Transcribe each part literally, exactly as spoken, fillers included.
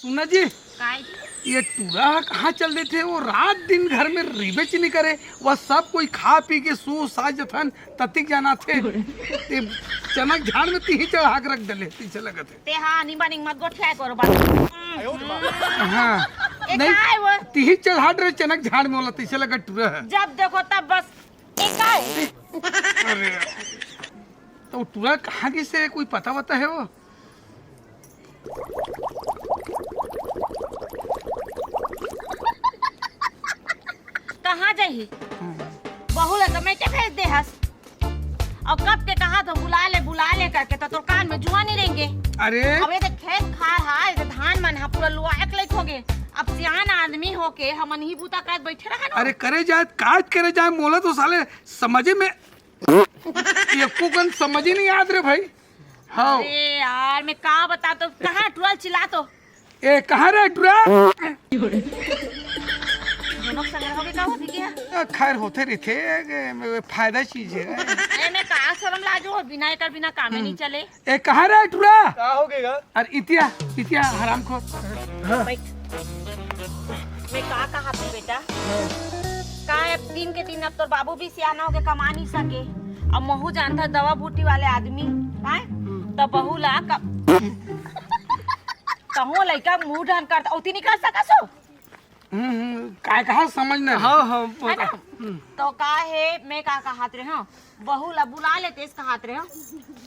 सुना जी, काय जी? ये टूरा ह कहाँ चल देथे? वो रात दिन घर में रिबेच नहीं करे, वह सब कोई खा पी के सो सा जथन ततिक जाना थे। ते चनक झाड़ में तिही चढ़ा के रख देले, तिसे लगत है। ते हाँ, निम्बा निंग मत गोठिया करो बात। हाँ, ए, नहीं, काय वो? तिही चढ़ा डरे चनक झाड़ में, वाला तिसे लगत टूरा है। जब देखो तब बस ए, काय? अरे, तो टूरा कहाँ गिसे, कोई पता वता है वो? कहाँ जाही? बहू ला तो मैं के भेज दे हस। अउ कब के कहा तो बुला ले, बुला ले करके, तो तोर कान में जुआ नहीं रेंगे। अरे। अब ये तो खेत खार हा, ये तो धान मन हा पूरा लुआए के लइक होगे। अब सियान आदमी होके हमन ही बूता करत बैठे रहा ना। अरे करे जाए, काज करे जाए, मोला तो साले समझे में एको कन समझ ही नहीं आत रे भाई। हाँ। अरे यार, मैं का बता तो, कहाँ टूरा ल चिल्ला तो? ए, कहाँ रे टूरा? दोनों के संग रहोगे का होती क्या? ए, खैर होते रहिथे, ए, फायदा चीज है। ए, मैं का शर्म लाजो, बिना एकर बिना कामे नहीं चले। ए, कहाँ रे टूरा? का हो गया? अरे इतिया, इतिया हरामखोर। बैठ। मैं का कहा थी बेटा? का अब दिन के दिन अब तोर बाबू भी सियाना होके कमा नहीं सके। अब महू जानता दवा बूटी वाले आदमी, हैं? तो बहू ला क-, कहूँ लइका मुंह ढंग करता, ओती नहीं कर सका सो? हम्म, हम्म, काय कहा समझ ना। हाँ, हाँ, है ना? तो का है, मैं का कहात रहे हूँ, बहू ला बुला लेते इस कहात रहे हूँ।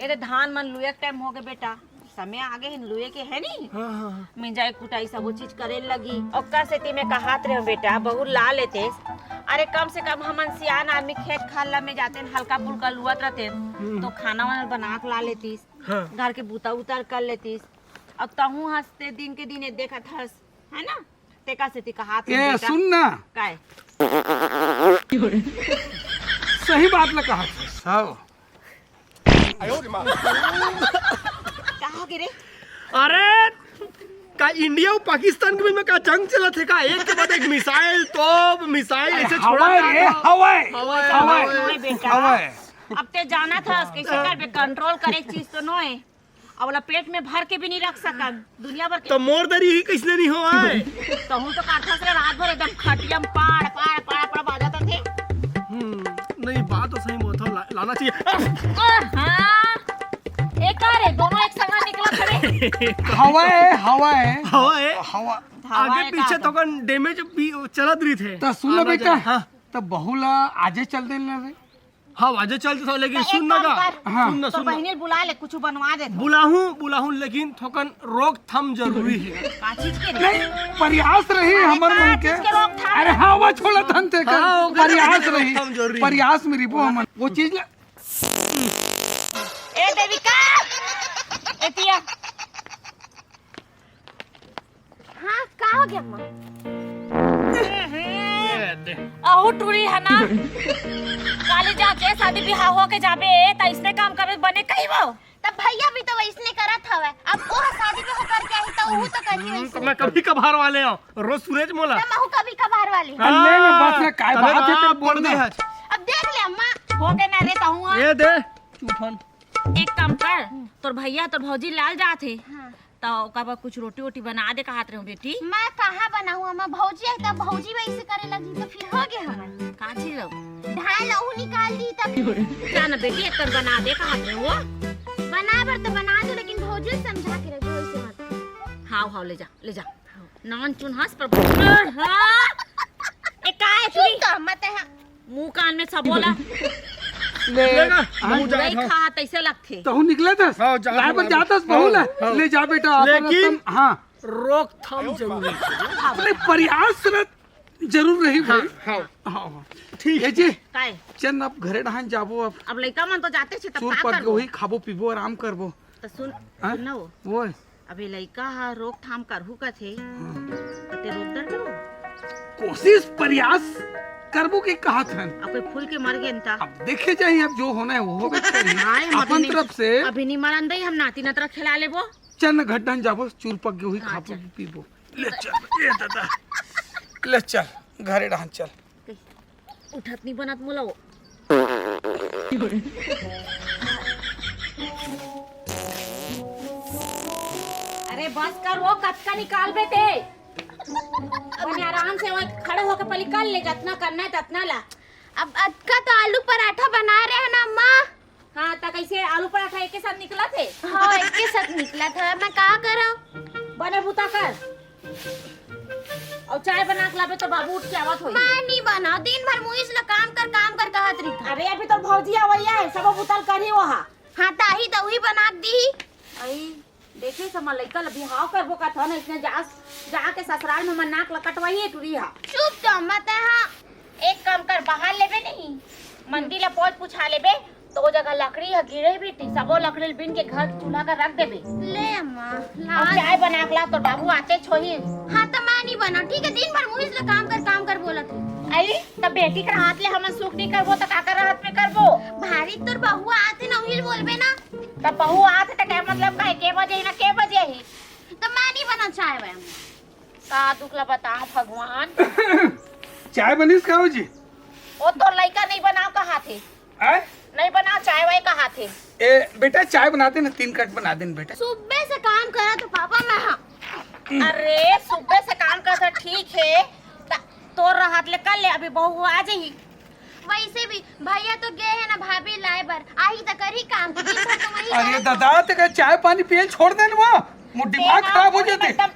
ये तो धान मन लुए के टाइम हो गए बेटा, समय आगे ही लुए के है नी। हाँ, हाँ, हाँ। मिंजाई कुटाई सब वो चीज करे लगी। ओकर सेती मैं कहात रहे हूँ बेटा, बहू ला लेते। अरे कम से कम हमन सियान आदमी खेत खार ला में जाते न, हल्का फुल्का लुअत रहते न, हम्म। तो खाना वाना बना के ला लेतीस, हाँ। घर के बूता उतार कर लेतीस। अब तहूँ हंसते दिन के दिन ये देखत हस, है ना? तेका सेती कहात ए, बेटा। सुन ना। काय? सही बात ल कहा थे, सब। का हो गे रे? अरे, का इंडिया अउ पाकिस्तान के बीच में का जंग चलत हे का? एक के बाद एक मिसाइल, तोप, मिसाइल अरे, ऐसे छोड़ा हवाई रे, हवाई। हवाई, हवाई। हवाई। नोय बेटा। हवाई। अब ते जानत हस, कैसे करबे, कंट्रोल करे के चीज तो नोय। अब ओला पेट में भर के भी नहीं रख सकन, दुनिया भर के। तो मोर दरी ही कैसे नहीं हो आए? तहूँ तो काथस रे रात भर एकदम खटिया में पाड़, पाड़, पाड़, पाड़ बाजत थे। हम्म, नहीं, बात तो सही बोलत हो, ला-, लाना चाहिए। आ, हाँ। ए का रे, दोनों एक संग निकलत हवे? हवा है, हवा है। हवा है? हवा। हवा आगे है पीछे का? तो कन डैमेज भी चलत रही थे। तो सुन लो आना बेटा, जाना, हाँ। तो बहू ला आजे चल देना रे। हाँ, आजे चलते था, लेकिन तो सुन एक ना काम का, कर, हाँ। सुन ना, तो सुन ना। बहिनी बुला ले, कुछ बनवा दे तू। बुलाहूँ, बुलाहूँ, लेकिन थोकन रोकथाम जरूरी है। का चीज के रे? नहीं, प्रयास रही अरे, हमर का मन के। चीज के रोकथाम? अरे हाँ, वो छोड़ा धन थे कर। हाँ, ओकर प्रयास रोकथाम रही, जरूरी है। प्रयास में रिबो हमन। वो चीज ले। ए देविका, ए तिया। हाँ, का हो गया अम्मा? ए, दे। अहू टूरी है ना, काली जाके शादी बिहाव होके जाबे, त इसने काम करबे बने कही वो। तब भैया भी तो वैसने करत हवे। अब वो शादी बिहाव करके आई, तो वो तो करती हम्म, वैसे। तो मैं कभी कभार वाले हूँ, रोज सुरेश मोला। तो महू कभी कभार वाली। हाँ, ले ना, बस ना, काय अरे बात है, बाप, तब बोल पड़ दे ना। आज। अब देख ले अम्मा। हो गए ना रे, तो हुआ। ये दे, चूफन। एक काम कर, तोर भैया, तोर भौजी लाल जात हे, हाँ। तो ओकर बर कुछ रोटी वोटी बना दे कहत रहे हो बेटी। मैं कहाँ बनाऊँ अम्मा, भौजी आई तब भौजी वैसे करे लगी तो फिर हो गया हमार। का चीज हो? धान लहू निकाल दी तब। जा ना बेटी, एक कर बना दे कहत रहे हो। बना बर तो बना दो, लेकिन भौजी समझा के रखो ऐसे मत। हाँ, हाँ, ले जा, ले जा। नान चुन हंस पर हाँ। ए, का है चुप चुरी? तो मत है। मुंह कान में सब बोला। ले, लेगा? हाँ। मुंह जाए मुरई था। खा तैसे लगथे। तहु निकले दस। हाँ, जा, लाए पर हाँ, जातस हाँ, बहू ला। हाँ। ले जा बेटा, अपन लेकिन रतन, हाँ। रोकथाम जरूरी है। अपने प्रयास रत जरूर रही हाँ, भाई। हाँ। हाँ, हाँ। ठीक। ए जी, काय? चल अब घरे डहान जाबो अब। अब लइका मन तो जाते छे, तब चूर का पक करबो? वही खाबो पीबो, आराम करबो। तो सुन, हाँ? सुन ना वो। वो है। अबे लइका ह रोकथाम करहू कथे, हाँ। त ते रोक डर करो। कोशिश, प्रयास करबो के कहत हन। अब कोई फूल के मर गेन त? अब देखे जाही, अब जो होना है वो होबे करही। हाँ, ये अपन अभी तरफ नहीं, से। अभी नहीं मरन दई, हम नाती नतरा खिला लेबो। चल न घटन जाबो, चूर पक के वही हाँ, खाबो चल। पीबो। ले चल, ए दादा, ले चल, घरे डहान चल। उठत नहीं बनत मोला वो। अरे बस कर वो, कतका निकालबे ते। बने आराम से वहीं खड़े होके पहले कर ले, जतना करना है ततना ला। अब अतका तो आलू पराठा बना रहे हैं ना अम्मा। हाँ, त कैसे आलू पराठा एक के साथ निकला थे? हाँ, एक के साथ निकला था, मैं का करा? बने बूता कर। और चाय बना के लाबे तो बाबू उठ के आवत होई। मैं नहीं बनाओ, दिन भर मुइस ला काम कर, काम कर कहत रही था। अरे अभी तो भौजी आवैया है, सब बुतल करी वहाँ। हाँ, ताही तो वही बना के दी। आई। देखे समा लइका ल बिहाव करबो कथन, इसने जा, जाके ससुराल में मन नाक ल कटवाइए टुरी हा। चुप तो मत हा। एक काम कर, बहार लेबे नहीं, मंदिर ला पोछ पुछा लेबे, तो वो जगह लकड़ी ह गिरे बेटी, सबो लकड़ी ल बीन के घर के चूल्हा का रख देबे। ले अम्मा, ला। अब चाय बना के ला, तो बाबू आते छोही। हाँ, तो मैं नहीं बना, ठीक है, दिन भर मुहिस ले काम कर, काम कर बोलत है। आई, तब बेटी के हाथ ले हमन सुख नहीं करबो, तो काकर हाथ में करबो? भारी तोर बहुआ आते ना, उही ल बोलबे ना। तब बहू आत हे त का मतलब का हे? के बजे ही ना के बजे ही? त मैं नहीं बना चाय वाय। का दुख ला बताओ भगवान। चाय बनिस का हो जी? ओ तो लइका नहीं बनाओ कहा थे। आय? नहीं बनाओ चाय वाय कहा थे। ए बेटा, चाय बना दे ना, तीन कट बना दे ना बेटा। सुबह से काम करा तो पापा मैं हाँ। अरे सुबह से काम करता ठीक है, त-, तोर हाथ ले कर ले, अभी बहू आ जाही। वैसे भी भैया तो गे हे ना भाभी लाए बर, आही त करही काम, दिन भर तो वही अरे काम। दादा, ते का चाय पानी पियल छोड़ देन वो, मोर दिमाग तेरा खराब हो पूरी जाते। मतलब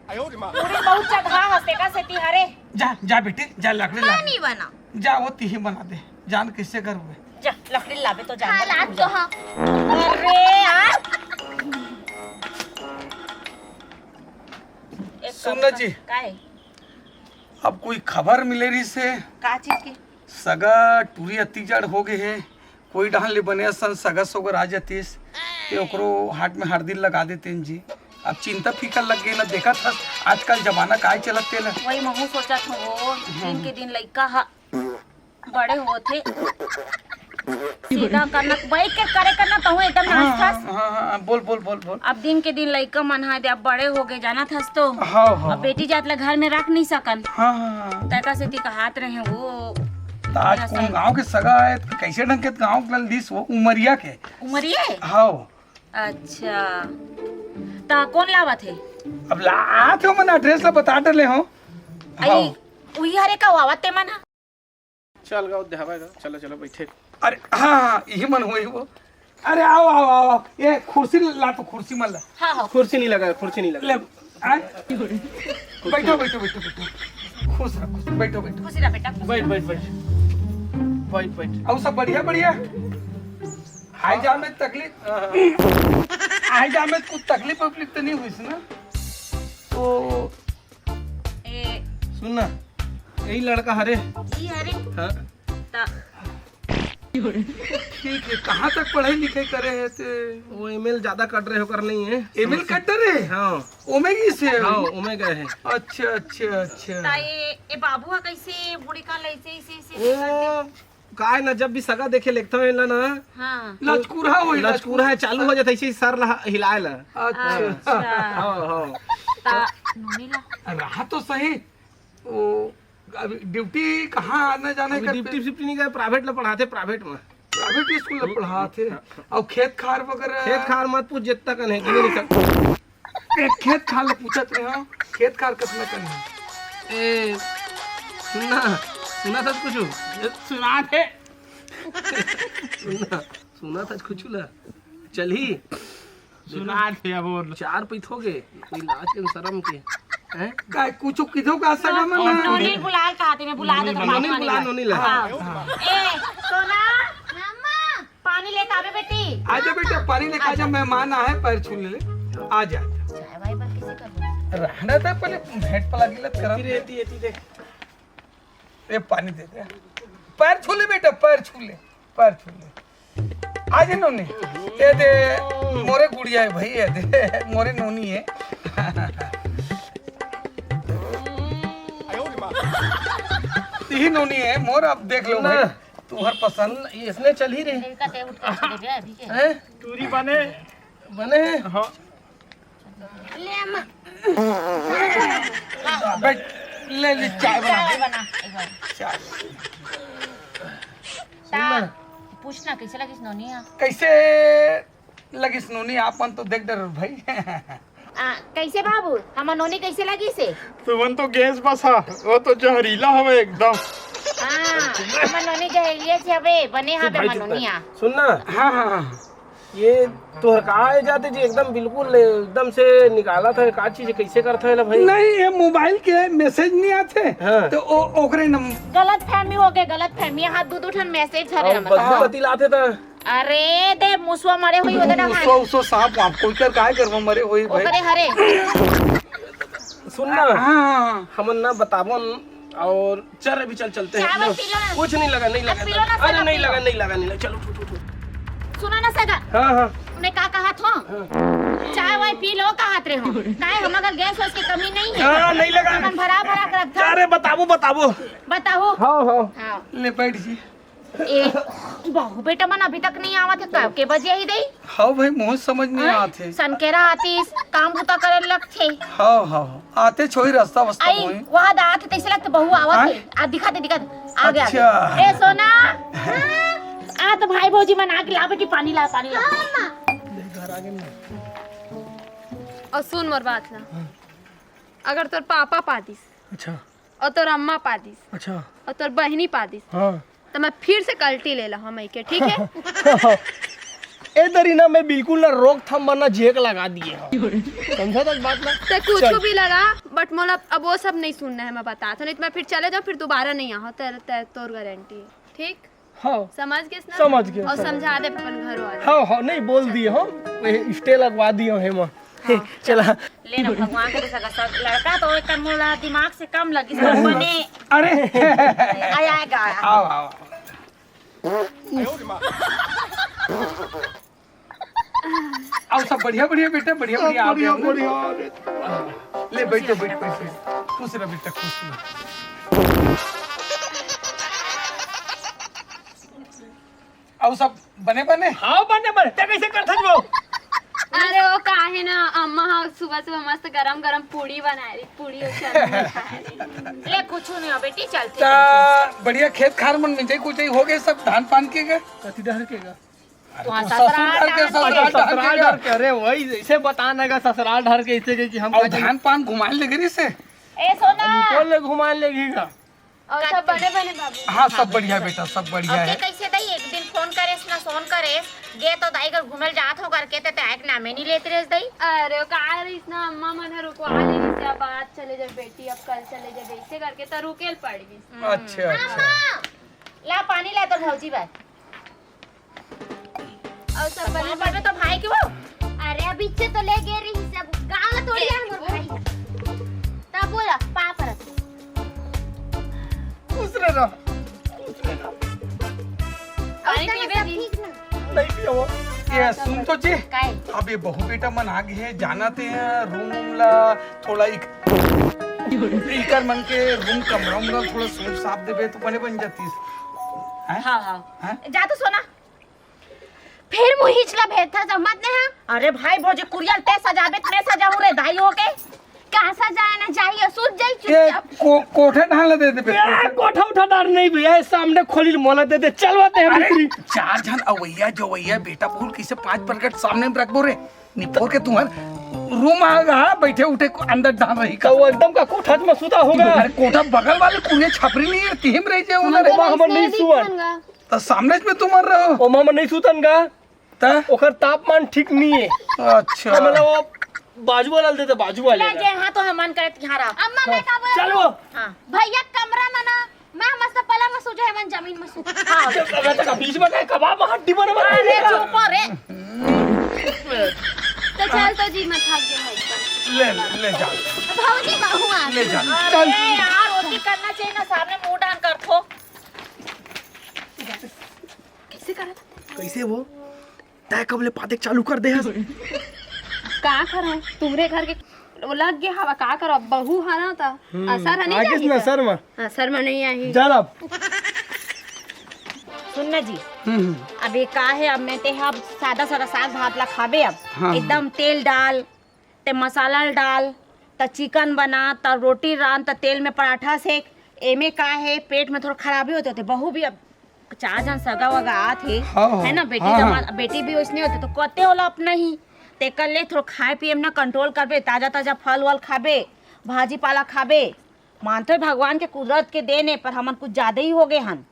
पूरी बहुत जगह हंसे का सेती हरे। जा, जा बेटी, जा लकड़ी ला। पानी बना। जा वो तिही बना दे, जान कैसे कर हुए। जा लकड़ी लाबे तो जान हाँ, मत लाग भूल तो जा। हाँ। अरे यार। एक सुन काम ना कर, जी। का है? अब कोई खबर मिले रही से का चीज के? सगा टूरी अति जड़ हो गए हे, कोई डहान ले बने असन सगा सोगर आ जातिस, ते ओकरो हाथ में हरदी लगा देतेन जी। अब चिंता फिकर लग गए ना, देखत हस आजकल जमाना काय चलत तेला। वही महू सोचत हूँ, वो दिन के दिन लइका हा बड़े होथे, सीधा करना, बैठ के करे करना, तहूँ एकदम हाँ, नाचथस। हाँ, हाँ, हाँ, बोल, बोल, बोल, बोल। अब दिन के दिन लइका मन हा दे, अब बड़े हो गए, जानत हस तो। हाँ, हाँ। अब बेटी जात ला घर में रख नहीं सकन। हाँ, हाँ, हाँ। तैका सेती कहात रहे वो। त आज ऐसा कौन ही। गाँव के सगा है, त कैसे ढंग के गाँव के लीस वो उमरिया के? उमरिया? हाँ। अच्छा। त कौन लावत है? अब लात हो मन address ला बता डले हो। आई, हाँ। उही हरे का आवत ते मन हा? चल गाओ, देहावा गाओ। चलो, चलो, बैठे। अरे, हाँ, हाँ, इही मन होही वो। अरे, आओ, आओ, आओ, आओ। ये कुर्सी ला तो, कुर्सी मन ला। हाँ, हाँ। कुर्सी नहीं लगा, कुर्सी नहीं लगा। ले, आए। बैठो, बैठो, बैठो, बैठो। खुश रहो, खुश, बैठो, बैठो। खुशी रह बेटा, खुशी बैठ, रह। बैठ, बैठ। बैठ, बैठ। और सब बढ़िया, बढ़िया? आए जा में तकलीफ, हाँ, हाँ। आए जा में कुछ तकलीफ वकलीफ तो नहीं हुई ना? तो ए। सुन ना, यही लड़का हरे। ई हरे। हाँ। ता। ठीक है, कहाँ तक पढ़ाई लिखाई करे है ते? वो एमएल ज्यादा कट रहे होकर नहीं है। एमएल कट रहे? हाँ। ओमे की से? हाँ, ओमे गए हैं। अच्छा, अच्छा, अच्छा। ता ये, ये बाबू हा कैसे बूढ़ी का लैसे, इसे, इसे वो करके? काय ना, जब भी सगा देखे लेखता है ना, हाँ। लचकुरहा होई, लचकुरहा है, चालू हो जाता है, इसे सर ला हिलाए ला। अच्छा। अच्छा। हाँ, हाँ। ता नूनी ला। रहा तो सही, वो अभी ड्यूटी कहाँ आना जाना अभी करते? ड्यूटी शिफ्टी नहीं गए, प्राइवेट ला पढ़ाते, प्राइवेट में। प्राइवेट स्कूल ला पढ़ाते। और खेत खार वगैरह? खेत खार मत पूछ, जितना कन है, जितने निकल। ए, खेत खार ला पूछत रहे हो, खेत खार कितना कन है? ए, सुना, सुना था कुछ? ये सुना थे। सुना, सुना था कुछ ला। चलही। सुना थे अब और। चार पैत हो गए, कोई लाज के शर्म के, हैं? काय कुछ किधो का सगा में और ना? नोनी बुलाल कहा थे, मैं बुला नोनी देता बुला, पानी नोनी वाली बुला, बात। नोनी ला। हाँ। हाँ। ए, सोना। मम्मा। पानी लेके आवे बेटी। आजा बेटा, पानी लेके आजा, आजा। मेहमान आए, पैर छू ले। आजा, आजा। चाय वाय पर किसी का रहना था, पहले भेंट पला गिलत करा। एती, एती, एती देख। ए, पानी दे दे। पैर छू ले बेटा, पैर छू ले, पैर छू ले। आ जे नोनी, ये दे मोरे गुड़िया है भाई, ये दे मोरे नोनी है। यही नोनी है मोर, अब देख लो भाई, ना। तुम्हार पसंद। ये इसने चल ही रही। इनका ते उठ के चले गए अभी के। हैं? टूरी बने। बने हैं? हाँ। ले अम्मा। बैठ, ले, ले, चाय बना। चाय बना, एक बार। चाय। सुन ना। ता, पूछना, कैसे लगिस नोनी हा? कैसे लगिस नोनी? आप मन तो देख डर भाई। आ, कैसे बाबू, हमर नोनी कैसे लगिस हे? तुमन तो गैस बस हा, वो तो जहरीला हवे एकदम। हाँ, हमर नोनी जहरीले से हवे, बने हवे भाई हमर चुप कर। नोनिया। सुन ना। हाँ, हाँ, हाँ। ये तोहर का आए जाते जी, एकदम बिल्कुल एकदम से निकालत हे, का चीज कैसे करत हे ला भाई? नहीं, ये मोबाइल के मैसेज नहीं आते, हाँ। तो ओ, ओकरे नंबर। गलत फहमी हो गए, गलत फहमी। यहाँ दो दो ठन मैसेज हरे और हमर। बदबू हाँ। बतिलाते था। अरे दे मुसवा मरे हुई ओदे डहान। उसो, उसो सांप वाप कोई कर काय करबो मरे हुई भाई। ओकरे हरे। सुन ना, हाँ, हाँ, हाँ। हमन ना बताबो न, और चल अभी चल चलते हैं। चाय वाय पी लो ना। कुछ नहीं लगा, नहीं लगा, पी लो ना, अरे सब नहीं पी लो। लगा, नहीं लगा, नहीं लगा, चलो उठो, उठो, उठो। सुनो ना सगा। हाँ, हाँ। मैं का कहा था? हाँ। चाय वाय पी लो कहत रहे हो। काय हम अगर गैस वैस की कमी नहीं है। हाँ, नहीं लगा। अपन भरा भरा कर रखा। अरे बताबो, बताबो। बताओ। हाँ, हाँ। हाँ। ले बैठ जी। ए, बहू बेटा मन अभी तक नहीं आवत हे, कब के बजे ही दई? हाँ भाई, मोहन समझ नहीं हाँ? आत हे। सनकेरा आतिस, काम बुता करे लगथे। हाँ, हाँ, हाँ। आते छोई रास्ता वास्ता आई, होई। वहाँ दा आते तैसे लगते बहू आवत हाँ? हे। आ, दिखा दे, दिखा दे। आ गया, अच्छा। आ गया। ए, सोना। आ तो भाई भौजी मन आके ला बेटी, पानी ला, पानी ला। और सुन मोर बात ला। हाँ। अगर तोर पापा पादिस अच्छा। और तोर अम्मा पादिस अच्छा। और तोर बहिनी पादिस, हाँ। तो मैं फिर से कल्टी ले ला हम के, ठीक है? ए दरी ना, मैं बिल्कुल ना रोक थम ना झेक लगा दिए हो। समझा तक बात ना? ते कुछ चल। भी लगा, but मोला अब वो सब नहीं सुनना है, मैं बता तो नहीं तो मैं फिर चले जाऊँ, फिर दोबारा नहीं आऊँ। तेरे, तेरे, तोर गारंटी है, ठीक? हाँ। समझ गेस ना? समझ गेस, और समझ समझा दे अपन घर वाले। हाँ, हाँ, नहीं बोल दिए हम, स्टे लगवा दिए हैं माँ। हाँ, चला। ले ना भगवान के सगा सब लड़का तो एक मोला दिमाग से कम लगी सब बने। अरे। आया, आया, आया। आओ, आओ। आओ सब बढ़िया, बढ़िया बेटा, बढ़िया, बढ़िया, आओ, बढ़िया, आओ, बढ़िया, आओ। ले बैठो, बैठ, बैठ, बैठ। खुश रह बेटा, खुश रह। आओ सब बने, बने। हाँ, बने, बने। ते कैसे करथस वो? अरे वो का हे ना, अम्मा हा सुबह सुबह मस्त गरम गरम पूड़ी बनाए रही, पूड़ी और चटनी खाए रही। ले कुछ नहीं हो बेटी, चलते ता हैं। बढ़िया खेत खार मन मिंजई कुचई हो गए सब, धान पान के गए। कति डहर के गा? अरे तो तो ससुराल ससुराल के, डहर के। ससुराल अरे डहर के ससुराल गा। डहर के, अरे वही जैसे बता ना गा, ससुराल डहर के ऐसे के कि हम और का जाने। धान पान घुमाए ले गए से। ए सोना। निकोल ले घुमाए ले गई गा। और सब बने बने बाबू। हाँ, सब बढ़िया बेटा, सब बढ़िया अब के है। कैसे दई, एक दिन फोन करेस ना, सोन करेस, गे तो दाई घर घूमल जात हो करके ते, ते एक नामे नहीं लेत रेस दई। अरे का रहीस ना, अम्मा मन ह रुकवा ले रहीस, अब आज चले जाबे बेटी, अब कल चले जाबे, ऐसे करके त रुकेल पड़ गई। अच्छा, अच्छा। ला पानी ला तो भौजी बाय। और सब बने बने तो भाई के वो। अरे अभी इच्छे तो ले गे रही सब गाँव में थोड़ी है मोर भाई। तब बोला पाँव परत। खुश रह रहा। खुश रह रहा। पानी पीबे जी। ठीक ना? नहीं पिया वो। ये सुन तो जी। काय? अब ये बहू बेटा मन आ गए हैं, जाना ते हैं रूम वूम ला थोड़ा इक-, इकर मन के रूम कमरा उमरा थोड़ा सूफ साफ देबे तो बने बन जातीस। हैं? हाँ, हाँ। हैं? जा तो सोना। फिर मुहिच ला भेजथा जम्मत ने हा। अरे भाई भौजी कुरियल ते सजाबे ते मैं सजाऊं रे दाई होके। का सजाए ना जाइए, सूत जाई ये चुपचाप। को-, कोठा ढाल दे दे बे। ए, कोठा उठा डार नहीं भैया, ये सामने खोली मोला दे दे, चलवाते हैं अरे, भीतरी। चार झन अवैया जवैया बेटा बहुल कैसे पांच प्रकट सामने में रखबो रे? निपोर के तुम्हार रूम आ गा, बैठे उठे को अंदर डाल रही का। तो वो एकदम का कोठा में सुता होगा। अरे कोठा बगल वाले कुरिया छपरी नहीं है, तिहिम रह जाए उन्हें। ओमा हमन नहीं सुअन। त सामने में तुमन रहो। ओमा हमन नहीं सुतन गा। त? ओकर तापमान ठीक नहीं है। अच्छा। हमला वो बाजू वाला दे दे, बाजू वाले ले ला। जे हाँ तो हमन करे तिहारा। अम्मा, मैं का बोला चलो। हाँ। भैया कमरा में ना, मैं मस्त पलंग में सो जाए, मन जमीन में सो। हाँ। जब लगा था बीच में कहे कबाब में हड्डी बने बने। अरे चुप रे। तो चल तो जी, मैं थक गया हूँ एकदम। ले, ले जा। भौजी बहू आ ले गई। जा। अरे चल। यार, रोटी करना चाहिए ना, सामने मुंह डान कर थो। कैसे करा था? कैसे वो? तै कब ले पादेक चालू कर दे हस? का करा? तुम्हरे घर के वो लग गया हवा, का करा? बहू है ना, तो हम्म, असर है नहीं आगे जाही ना तो। सर में। हाँ, सर में नहीं आई। जा अब। सुन ना जी, हम्म, हम्म। अब ये का है, अब मैं ते अब सादा सादा साग भात ला खाबे अब। हाँ, हाँ। एकदम तेल डाल, ते मसाला डाल, त चिकन बना, त रोटी रान, त तेल में पराठा सेक। एमे का है, पेट में थोड़ा खराबी होते होते, बहू भी अब चार झन सगा वगा आत हे, हाँ, हाँ। है ना, बेटी हाँ, जमा-, हाँ। बेटी भी वैसने होते, तो कहते होला अपना ही, तेकर ले थोड़ा खाए पिए में ना कंट्रोल करबे, ताजा ताजा फल वल खाबे, भाजी पाला खाबे। मानथों भगवान के कुदरत के देन हे, पर हमन कुछ ज्यादा ही हो गए हन।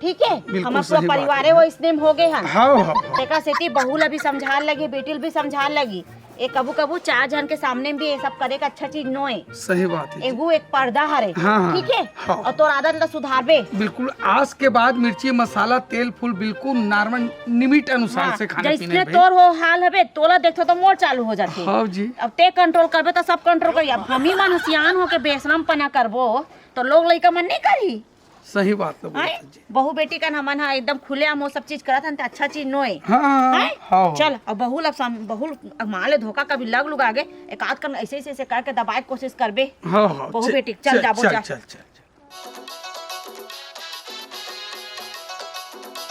ठीक है, बिल्कुल हमर सही पूरा बात परिवारे है। वो इसने में हो गए हन। हाँ, हाँ, हाँ। तेकर सेती बहू ला भी समझा लगी, बेटी ला भी समझा लगी। ये कभू कभू चार झन के सामने में भी ये सब करे का अच्छा चीज नोए। सही बात है जी। एगो एक पर्दा हरे। हाँ, हाँ, ठीक है। हाँ। और तोर आदत ला सुधारबे। बिल्कुल, आज के बाद मिर्ची मसाला तेल फूल बिल्कुल नॉर्मल लिमिट अनुसार हाँ, से खाने पीने जैसने में। तोर हो हाल हवे, तोला देखथों तो मोर चालू हो जाथे। हाँ जी। अब ते कंट्रोल करबे तो सब कंट्रोल करी। अब हम ही मन सियान होके बेशरम पना करबो तो लोग लइका मन नहीं करी। सही बात तो बोले हैं? जी। बहू बेटी कन हमन हा एकदम खुलेआम वो सब चीज करत हन, त अच्छा चीज नोए। हाँ, हाँ, हैं? हाँ। चल, अब बहू ला सम-, बहू अब मान ले धोखा कभी लग लुग आगे, एक आध कन ऐसे ऐसे ऐसे करके दबाए के कोशिश करबे। हाँ, हाँ, बहू चल, बेटी, चल चल, जाबो, चल, जा। चल, चल, चल।